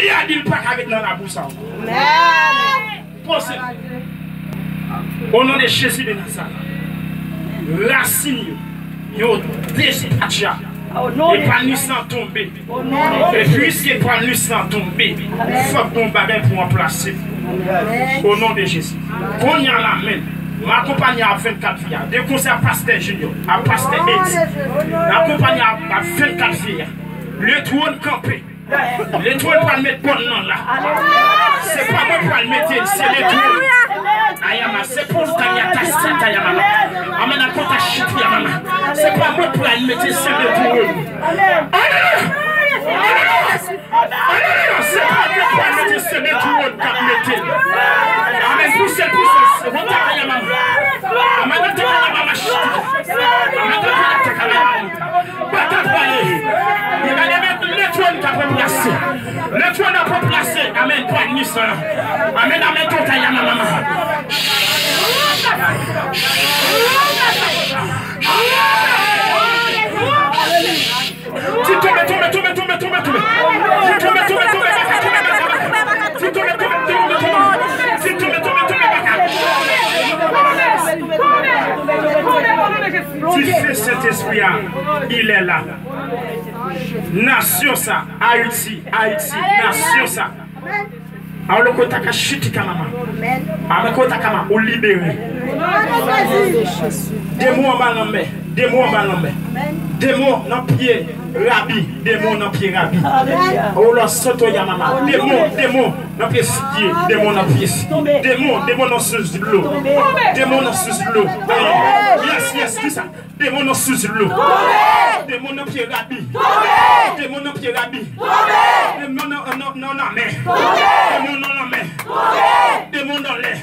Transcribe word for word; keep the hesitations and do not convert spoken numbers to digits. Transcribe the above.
Li a di l pa ka ret nan labou sa. Posib. O non de Jezi de Nazaret. Rasin yo, yo despatcha. Epanis lan tonbe. E piske epanis lan tonbe, fòk gon bagay pou ranplase. O non de Jezi. Kounye a la menm, m akonpanye a vennkat vi a. De konsèy a pastè Junior, a pastè Edi. M akonpanye a vennkat vi a. Letwòn kanpe. Letwòn pral met bòn nan la. Se pa mwen pral mete l, se letwòn. Ayama, se pou tanya tasta tayama. Amana kota shitri amana. Se pa mwen pral mete l, se letwòn. Alelouya! Alelouya! Alelouya! Se pa mwen pral mete l, se letwòn k ap mete l. Amèn. Pouse l, pouse l. Wota tayama. Amana tayama mama shitri. Amana tayama. Bata pale. Li va leve letwòn k ap ranplase. Letwòn ap ranplase. Amèn. Pran ni sa. Amèn, amèn, ton kaya nan mama. Ti tonbe, tonbe, tonbe, tonbe, tonbe, tonbe. Ti tonbe, tonbe, tonbe, baka, tonbe, baka, baka. Ti tonbe, tonbe, tonbe, tonbe, tonbe. Ti tonbe, tonbe, tonbe, baka. Dife Sentespri a, il est là. Nasyon sa, Ayiti, Ayiti, nasyon sa. Awo loko taka shiti kamama. Amèn ko taka ma, ou libere. Demon anba lanmè, demon anba lanmè. Demon nan pye rabi, demon nan pye rabi. Awo lò soto ya mama. Demon, demon nan pye sidye, demon nan pye sidye. Demon, demon nan sous dlo. Demon nan sous dlo. Yes, yes, kisa? Demon nan sous dlo. Demon nan pye rabi. Demon nan pye rabi. Demon nan, nan, nan lanmè. Demon nan lanmè. Demon nan lè.